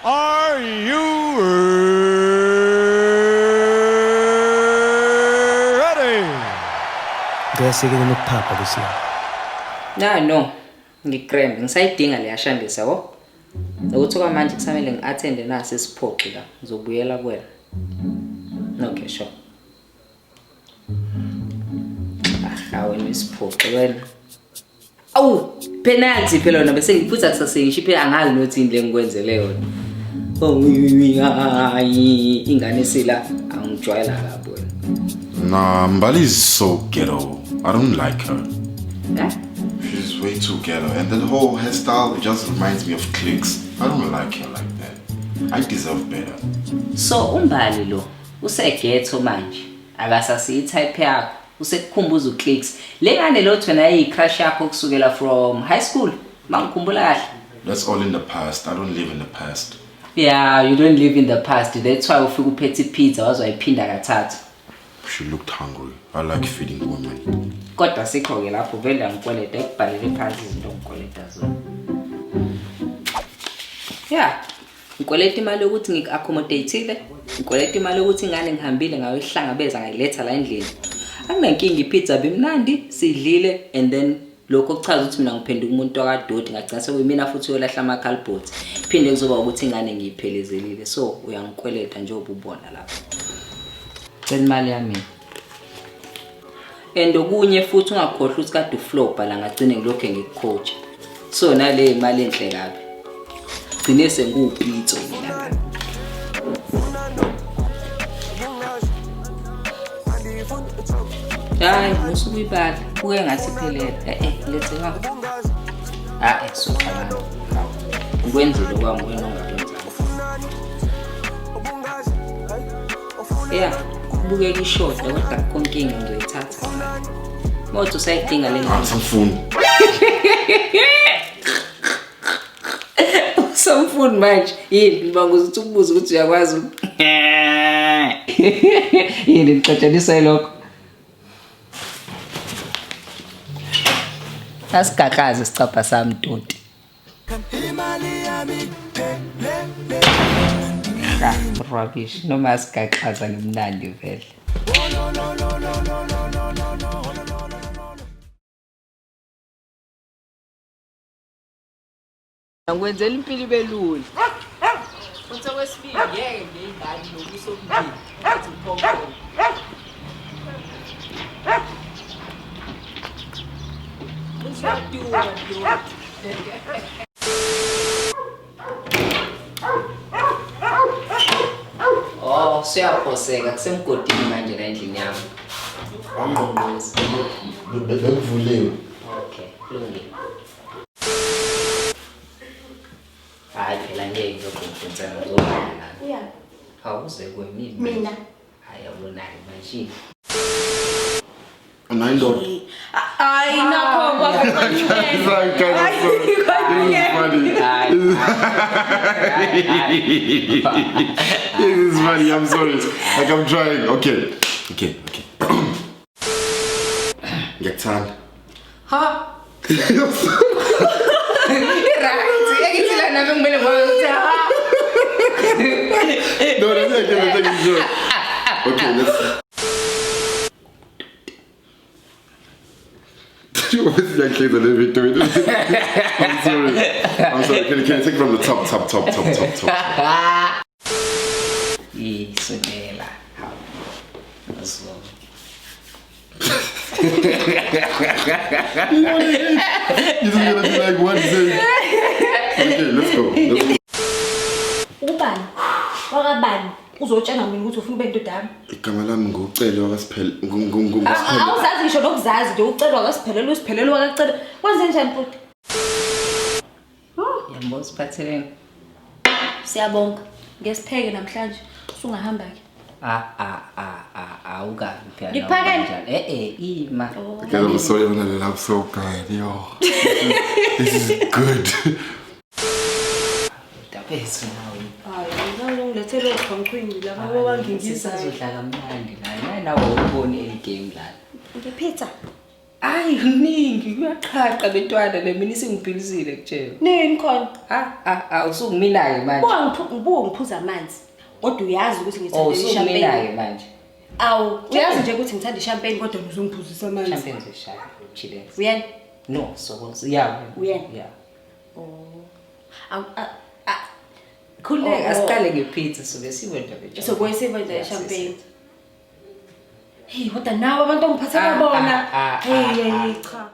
Are you ready? Ngicela siyekele nokuphapha kusiya. Na no, ngikrembe ngisayidinga leya shandisa yabo. Ukuthi kwamanje kusamele ngi-attende nasi isiphoxi la, ngizobuyela kuwena. Okay, sure. Ah, wena isiphoxi wena. Awu, penalty phela wena bese ngiphutha kusasengisho phela angazi nothi yini le ngikwenzele yona. Oh, hayi, ingane sila angijwayela kabi wena. Nah, Mbali is so ghetto. I don't like her. Eh? She's way too ghetto. And that whole hairstyle, it just reminds me of clicks. I don't like her like that. I deserve better. So uMbali lo useghetto manje akasasiyi type yakho usekukhumbuza uClicks. Le ngane lo thona yayi-crush yakho kusukela from high school mangikhumbula kahle. That's all in the past. I don't live in the past. Yeah, you don't live in the past. That's why ufika uphethe ipizza waze wayiphinda kathathu. She looked hungry. I like feeding women. Kodwa sikho-ke lapho vele angikweleta ekubhalele phansi izinto ongikweleta zona. Yeah, ngikweleta imali yokuthi ngiku-accommodate-ile, ngikweleta imali yokuthi ingane ngihambile ngayoyihlangabeza ngayiletha la endlini. Akunankinga ipizza bimnandi, sidlile and then lokho kuchaza ukuthi mina ngiphenduka umuntu wakadoti ngagcina sekuyimina futhi uyolahla ama-cardboard. Phinde kuzoba ukuthi ingane ngiyiphelezelile so uyangikweleta njengoba ubona lapho. Cela imali yami. And okunye futhi ungakhohlwa ukuthi kade uflopha la ngagcine ngilokhu ngikucoach. So nale imali enhle kabi. Gcine sengiwupitso mina la. Hayi, musuke uyibala. Kuke ngathi iphelele. Eh eh, lethe ngakho. Ah, eh, suqala. Ngikwenzile kwami wena ongakwenzanga. Yeah, kubukeka ishoda kodwa akukho nkinga ngizoyithatha manje. Mothi usayidinga le ngane. Angisamfuni. Usamfuni manje. Yini ngibanga ukuthi ukubuza ukuthi uyakwazi. Yini ngixotsheliswa yilokho. Asigakaze isicabha sami doti. Ha, rubbish. Noma asigaxaza ngimnandi vele. Ngikwenzela impilo ibe lula. Futhi okwesibili ngeke ngeyingane nobuso obubili. Ngathi uphongolo. Usaduma doti. Oh, suyaphoseka kusemgodini manje la endlini yami. Wangqongqoza. Bekuvuliwe. Okay, kulungile. Hayi phela ngeke ngizogqugquzela ngizobona la. Yeah. Awuze kwemini. Mina. Hayi awunayo manje. Unayo indoda. Hayi nakho Sorry, guys, I'm sorry. This is funny. Hayi. This is funny. I'm sorry. Like I'm trying. Okay. Okay. Okay. Ngiyakuthanda. Ha. Right. Yakithi la nami kumele ngoba ukuthi ha. No, that's okay. That's okay. Sure. Okay, let's. Siyakhleza le video. I'm sorry. I'm sorry. Can you take it from the top, top, top, top, top, top? Isondela. Hawu. Azo. You're just gonna be like, what is it? Okay, let's go. Let's go. Ubani? Wakabani? Uzotshela mina ukuthi ufuna ube indoda yami. Igama lami nguCele wakaSiphele. NguSiphele. Awuzazi ngisho nokuzazi nje ucela wakasiphelele usiphelele wakacela. Kwenze njani bhuti? Yambo siphatheleni. Siyabonga. Ngesipheke namhlanje. Usungahamba ke. Ah ah ah ah awukabi phela. Ngikuphakele? kanjani. Eh eh ima. Okay, I'm sorry, I'm so good. Yo. This is good. Dabethu nawe. Hayi, ngilethele oqhaqhwini laba abangingizayo. Sisazodla kamnandi la. Nawe nawe awuboni endgame la. Ngipizza. Ayi kuningi kuyaqhaqa bentwana le mina isingiphilisile kutshela. Nini khona? Ah ah ah usukumina-ke manje. Buka ngibuka ngiphuza amanzi. Kodwa uyazi ukuthi Oh ngithanda usukumina-ke i-champagne. manje. Awu, uyazi nje ukuthi ngithanda i-champagne kodwa uzongiphuzisa amanzi. Champagne uzoyishaya. Chillax. Uyena? No, so yeah. Uyena? Yeah. Oh. Awu ah Khululeka Oh, oh. asiqale ngepizza sobe sibe ndaba ye-champagne. Sobuye sibe ndaba Yeah, ye-champagne. sis. Hey, kodwa nawe abantu ongiphathela Ah, bona. ah, ah, Hey, ah, hey, ah. cha.